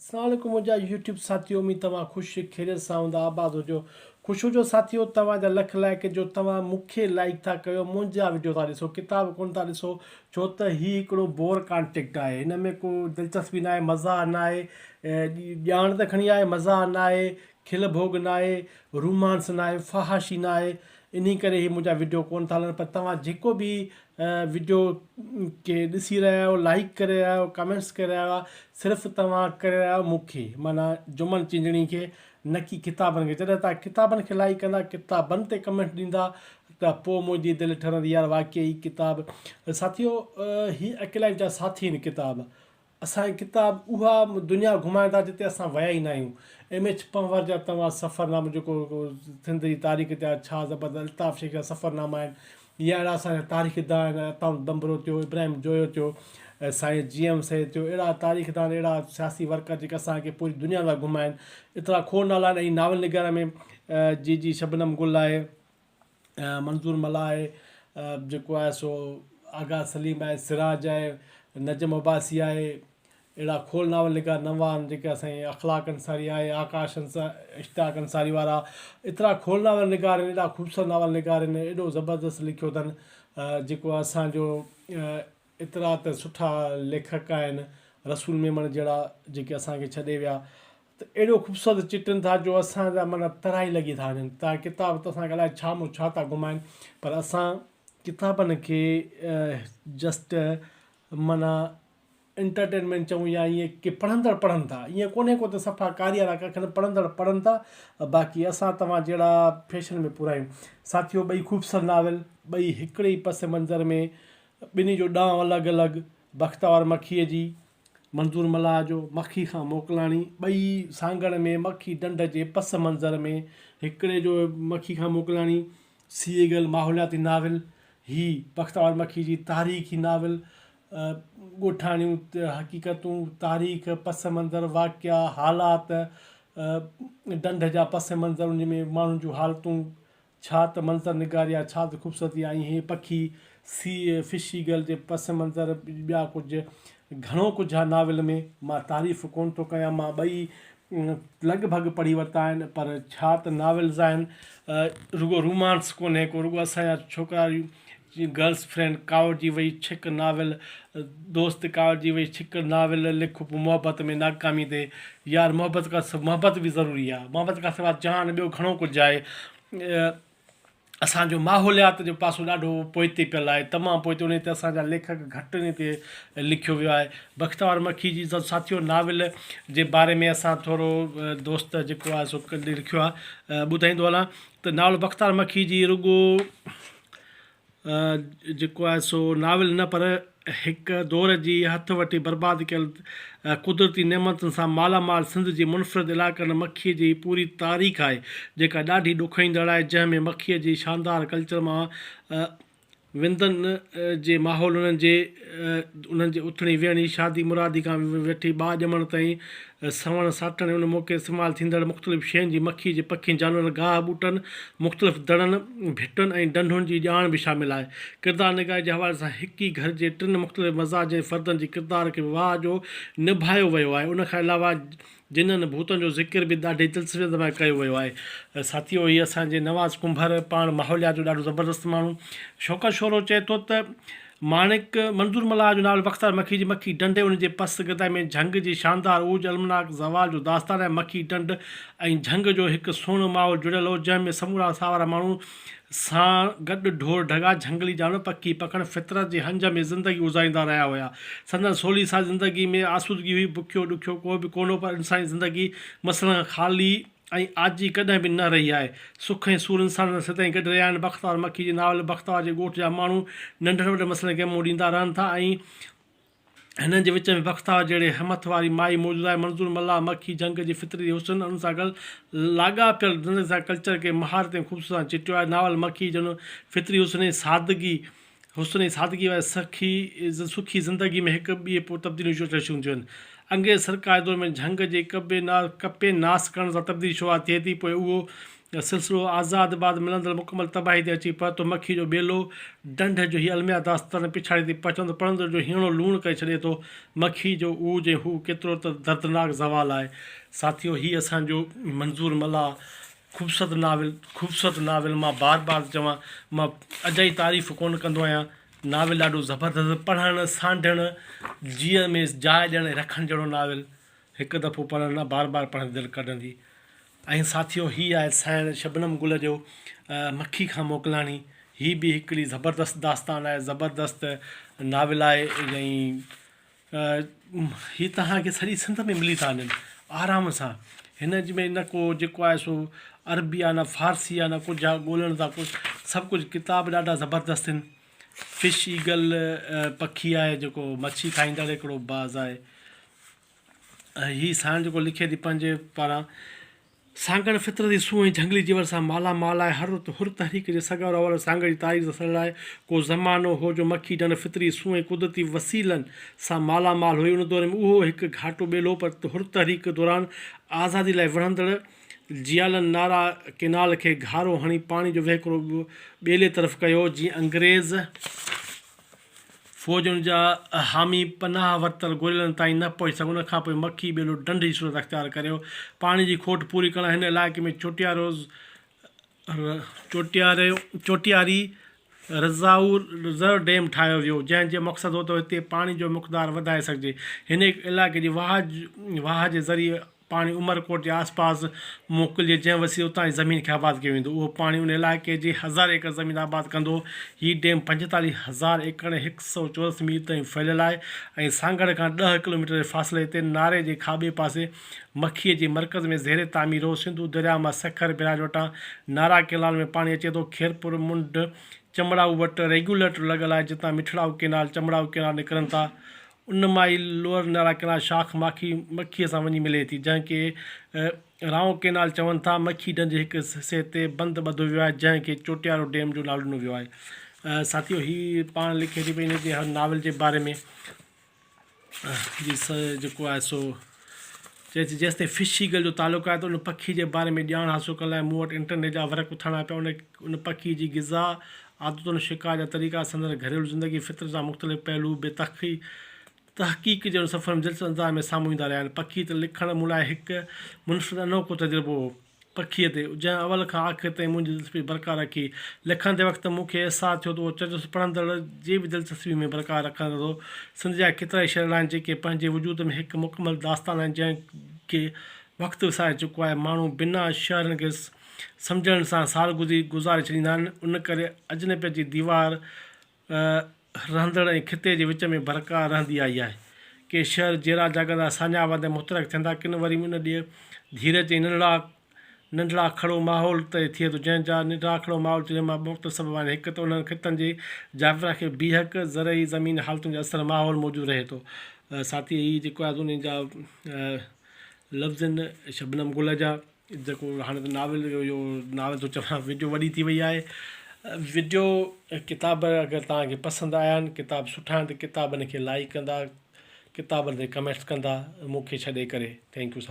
اسلام عليڪم منهنجا يوٽيوب ساٿيو اميد توهان خوش خيريت سان هوندا آباد هجو خوش هجو ساٿيو توهان جا لک لائق جو توهان مون کي لائيڪ ٿا ڪيو منهنجا وڊيو ٿا ڏسو ڪتاب ڪون ٿا ڏسو ڇو ته هي هڪڙو بور ڪانٽيڪٽ آهي هن ۾ ڪو دلچسپي ناهي مزاح ناهي ڄاڻ ته کڻي آهي مزاح ناهي کل ڀوڳ ناهي رومانس ناهي فحاشي ناهي انهي ڪري هي منهنجا وڊيو ڪون ٿا هلن پر توهان جيڪو به وڊيو کي ڏسي رهيا آهيو لائيڪ ڪري رهيا آهيو ڪمينٽس ڪري رهيا آهيو صرف توهان ڪري رهيا آهيو مون کي معنيٰ جمن چنجڻي کي نه ڪي ڪتابن کي جڏهن توهان ڪتابن کي لائيڪ ڪندا ڪتابن تي ڪمينٽ ڏيندا ته پوء منهنجي دل ٺرندي يار واقعي هي ڪتاب ساٿيو هي اڪيلائي جا ساٿي آهن ڪتاب اسان جا ڪتاب اها دنيا گهمائن ٿا جتي اسان ويا ئي ناهيون. ايم ايڇ پنهور جا توهان سفرناما جيڪو سنڌ جي تاريخ تي آهي ڇا زبردست الطاف شيخ جا سفرناما آهن يا اهڙا اسان جا تاريخدان آهن عطاء ڏنڀرو ٿيو ابراهيم جويو ٿيو سائين جي ايم سيد ٿيو اهڙا تاريخدان اهڙا سياسي ورڪر جيڪي اسان کي پوري دنيا ٿا گهمائن ايترا کوڙ نالا آهن ۽ ناول نگار ۾ جي جي شبنم گل آهي منظور ملاح آهي جيڪو آهي سو آغا سليم آهي سراج آهي نجم عباسي آهي اهڙا کوڙ ناول نگار نوان آهن جيڪي اسان جي اخلاق انصاري آهي آڪاش اشتياق انصاري وارا ايترا کوڙ ناول نگار آهن ايڏا خوبصورت ناول نگار آهن ايڏو زبردست لکيو اٿن جيڪو اسانجو ايترا ته سٺا ليکڪ آهن رسول ميمڻ جهڙا جيڪي اسان کي ڇڏي ويا ته اهڙو خوبصورت چٽن ٿا جو اسان جا معنيٰ ترائي لڳي ٿا وڃن ته ڪتاب ته اسان کي الائي ڇا مون ڇا ٿا گهمائن پر اسان ڪتابن کي جسٽ معنيٰ انٽرٽينمينٽ چئون يا ائين ڪي پڙهندڙ پڙهن ٿا ائين ڪونهي ڪو ته صفا ڪاريارا ڪکن پڙهندڙ پڙهن ٿا باقي اسان توهان جهڙا فيشن ۾ پورا آهيون ساٿيو ٻئي خوبصورت ناول ٻئي هڪڙي ئي پس منظر ۾ ٻنهي جو ڏانء الڳ الڳ، بختاور مکيء جي، منظور ملاح جو، مکي کان موڪلاڻي، ٻئي سانگهڙ ۾ مکي ڍنڍ جي پس منظر ۾، هڪڙي جو مکي کان موڪلاڻي، سي ايگل ماحولياتي ناول، هي بختاور مکي جي تاريخي ناول، ڳوٺاڻيون حقيقتون، تاريخ، پس منظر، واقعا، حالات، ڍنڍ جا پس منظر ان ۾ ماڻهن جون حالتون، ڇا ته منظر نگاري آ، ڇا ته خوبصورتي آ ۽ هي پکي سي فش ايگل جي پس منظر ٻيا ڪجهه گهڻو ڪجهه آ ناول ۾ مان تعريف ڪونه ٿو ڪيان مان ٻئي لڳ ڀڳ پڙهي ورتا آهن پر ڇا ته ناولز آهن رڳو رومانس ڪونهي ڪو رڳو اسان جا ڇوڪرا گرلس فرينڊ ڪاوڙجي وئي ڇڪ ناول دوست ڪاوڙجي وئي ڇڪ ناول لک محبت ۾ ناڪامي تي يار محبت کان محبت به ضروري آهي محبت کان سواء جهان ٻيو گهڻو ڪجهه آهي اسان جو ماحوليات جو پاسو ڏاڍو پوئتي پيل آهي تمام پوئتي ان تي اسان جا ليکڪ گهٽ ان تي لکيو ويو آهي بختاور مکي جي ساٿيو ناول جي باري ۾ اسان ٿورو دوست جيڪو آهي سو لکيو آهي ٻڌائيندو هلان ته ناول بختاور مکي جي رڳو جيڪو آهي سو ناول نه پر هڪ دور جي هٿ وٺي برباد ڪيل قدرتي نعمتن سان مالا مال سنڌ جي منفرد علائقن مکيء جي پوري تاريخ آهي جيڪا ڏاڍي ڏکوئيندڙ آهي جنهن ۾ مکيء جي شاندار ڪلچر مان وندن جي ماحول انهن جي انهن جي اٿڻي ويهڻي شادي مرادي کان وٺي ٻار ڄمڻ تائين سوڻ ساٽڻ ۽ ان موقعي استعمال ٿيندڙ مختلف شين جي مکيء جي پکين، جانورن، گاهه ٻوٽن، مختلف دڙن، ڀٽن ۽ ڍنڍن جي ڄاڻ به شامل آهي. ڪردار نگاري جي حوالي سان هڪ ئي گهر جي ٽن مختلف مزاج جي فردن جي ڪردار کي به واهه جو نڀايو ويو آهي. ان کان علاوه جنن ڀوتن جو ذڪر به ڏاڍي دلچسپيء سان ڪيو ويو آهي. ساٿيو هي اسان جي نواز ڪنڀر پاڻ ماحوليات جو ڏاڍو زبردست ماڻهو شوڪت شورو چئي ٿو ته ماڻڪ منظور ملاح جو ناول بختار مکي جي مکي ڍنڍ ۽ ان جي پس گردائي ۾ جهنگ جي شاندار اوج المناڪ زوال جو داستان آهي. مکي ڍنڍ ۽ جهنگ جو هڪ سهڻو ماحول جڙيل هو، جنهن ۾ سمورا ساهوارا ماڻهو ساڻ گڏ ڍور ڍڳا، جهنگلي جانور، پکي پکڻ فطرت جي هنج ۾ زندگي گذاريندا رهيا هيا. سندن سولي سادي زندگي ۾ آسودگي هئي، بکيو ڏکيو ڪو به ڪونه هو پر انساني زندگي مسئلن کان خالي ۽ آجي ڪڏهن به نه رهي آهي. سک ۽ سور انسان سان سدائين گڏ رهيا آهن. بختاور مکي جي ناول بختاور جي ڳوٺ جا ماڻهو ننڍن وڏن مسئلن کي منهن ڏيندا رهن ٿا ۽ هنن جي وچ ۾ بختاور جهڙي همٿ واري مائي موجود آهي. منظور ملاح مکي جهنگ جي فطري حسن ان سان گڏ لاڳاپيل زندگي سان ڪلچر کي مهارت ۽ خوبصورتي سان چٽيو آهي. ناول مکي جن فطري حسن ۽ سادگي حسن ۽ سادگي واري سکي سکي زندگي ۾ هڪ ٻئي پوء تبديليون شروع ٿيڻ شروع ٿيون. انگريز سرڪار جي دور ۾ جهنگ جي ڪپي ناس ڪرڻ سان تبديلي شروعات ٿئي ٿي پوء اهو سلسلو آزاد بعد ملندڙ مڪمل تباهي تي اچي پهتو. مکي جو ٻيلو ڍنڍ جو هي الميا داستان پڇاڙي تي پهچندو پڙهندڙ جو هيڻو لوڻ ڪري ڇڏي ٿو. مکي جو اوج ۽ هو ڪيترو ته دردناڪ زوال آهي. ساٿيو هي اسان جو منظور ملاح خوبصورت ناول خوبصورت ناول مان بار بار ٿو چوان مان اجائي تعريف ڪونه ڪندو آهيان ناول ڏاڍو زبردست پڙهڻ سانڍڻ جيء ۾ جاء ڏيڻ ۽ رکڻ جهڙو ناول هڪ دفعو پڙهڻ نه بار بار پڙهڻ دل ڪڍندي ۽ ساٿيو هي آهي سائڻ شبنم گل جو مکي کان موڪلاڻي هي به هڪڙي زبردست داستان آهي زبردست ناول آهي ۽ هي توهان کي سڄي سنڌ ۾ ملي ٿا وڃن آرام سان هن ۾ نه ڪو جيڪو آهي سو عربي آهي نه فارسي آهي نه ڪجهه آهي ڳولڻ ٿا ڪجهه سڀ ڪجهه ڪتاب ڏاڍا زبردست آهن فش ايگل پکي آهي جيڪو مڇي کائيندڙ هڪڙو باز آهي هي سائڻ جيڪو لکي ٿي پنهنجي پاران سانگهڙ فطرتي سونهن ۽ جهنگلي جيوت سان مالا مال آهي. هر رت حر تحريڪ جي سگهارو حوالو سانگهڙ جي تاريخ سان سڙيل آهي. ڪو زمانو هو جو مکي ڍنڍ فطري سونهن ۽ قدرتي وسيلن سان مالا مال هئي. ان دور ۾ اهو هڪ گهاٽو ٻيلو هو پر حر تحريڪ دوران آزادي لاء وڙهندڙ جيالن نارا ڪينال کي گهارو هڻي پاڻي جو وهڪرو ٻيلي طرف ڪيو جيئن انگريز فوج ان جا حامي پناهه ورتل گوريلن تائين نه پهچي سگهيو. ان کان پوء مکي ٻيلو ڍنڍ جي صورت اختيار ڪريو. پاڻي جي کوٽ پوري ڪرڻ لاء هن علائقي ۾ چوٽياري رزرو ڊيم ٺاهيو ويو، جنهن جو مقصد هو ته هتي پاڻي جو مقدار وڌائي سگهجي. هن علائقي جي واهه جي ذريعي پاڻي عمرڪوٽ جي آس پاس موڪلجي جنهن وسيلي اتان جي زمين کي آباد ڪيو ويندو. اهو پاڻي ان علائقي جي هزارين ايڪڙ زمين آباد ڪندو. هي ڊيم 45 هزار ايڪڙ ۽ هڪ سئو چورس ميل تائين ڦهليل آهي ۽ سانگهڙ کان ڏهه ڪلوميٽر جي فاصلي تي ناري جي کاٻي پاسي مکيء جي مرڪز ۾ زير تعمير هو. سنڌو درياء مان سکر بئراج وٽان نارا ڪئنال ۾ پاڻي اچي ٿو. خيرپور منڍ چمڙائو وٽ ريگيوليٽر لڳل آهي جتان مٺڙائو ڪئنال، چمڙائو ڪئنال نڪرن ٿا. ان مان ئي لوئر نارا ڪئنال شاخ ماکي مکيء سان وڃي ملي ٿي، جنهن کي رائون ڪئنال چون ٿا. مکي ڍنڍ جي هڪ حصي تي بند ٻڌو ويو آهي، جنهن کي چوٽيارو ڊيم جو نالو ڏنو ويو آهي. ساٿيو هي پاڻ لکي ٿي پئي ان جي هر ناول جي باري ۾ جي جيڪو آهي سو چئي ٿي جيستائين فش ايگل جو تعلق آهي ته ان پکي جي باري ۾ ڄاڻ حاصل ڪرڻ لاء مون وٽ انٽرنيٽ جا ورق اٿارڻا پيا. ان پکي جي غذا، عادتن، شڪار جا طريقا، سندن گهريلو زندگي، فطرت جا مختلف پهلو به تحقيق جي ان سفر ۾ دلچسپ انداز ۾ سامهون ايندا رهيا آهن. پکي تي لکڻ مون لاء هڪ منفرد انوکو تجربو هو. پکيء تي، جنهن اول کان آخر تائين منهنجي دلچسپي برقرار رکي. لکندي وقت مون کي احساس ٿيو ته اهو تجسس پڙهندڙ جي به دلچسپي ۾ برقرار رکندو. سنڌ جا ڪيترائي شعر اهڙا آهن، جيڪي پنهنجي وجود ۾ هڪ مڪمل داستان آهن، جنهن کي وقت وساري چڪو آهي. ماڻهو بنا شعرن کي سمجهڻ سان سال گذاري ڇڏيندا آهن. ان ڪري اجنبيت جي ديوار رهندڙ ۽ خطي جي وچ ۾ برقرار رهندي آئي آهي. ڪي شهر جيئرا جاڳندا، ساڃاهه وند ۽ متحرڪ ٿين ٿا، ڪن وري ان ڏي ڌيرج ۽ ننڍڙا ننڍڙاکڙو ماحول طئي ٿئي ٿو، جنهن جا ننڍڙاکڙو ماحول ٿئي جنهن مان مختلف سبب آهن، هڪ ته انهن خطن جي جاگرافيائي بيهڪ، زرعي زميني حالتن جو اثر ماحول موجود رهي ٿو. ساٿي هي جيڪو آهي انهن جا لفظ آهن شبنم گل جا. جيڪو هاڻي ته ناول جو اهو ناول ٿو چوان وڊيو وڏي ٿي وئي آهي وڊيو ڪتاب اگر توهان کي پسند آيا آهن ڪتاب سٺا آهن ته ڪتابن کي لائڪ ڪندا ڪتابن تي ڪمينٽس ڪندا مون کي ڇڏي ڪري thank you.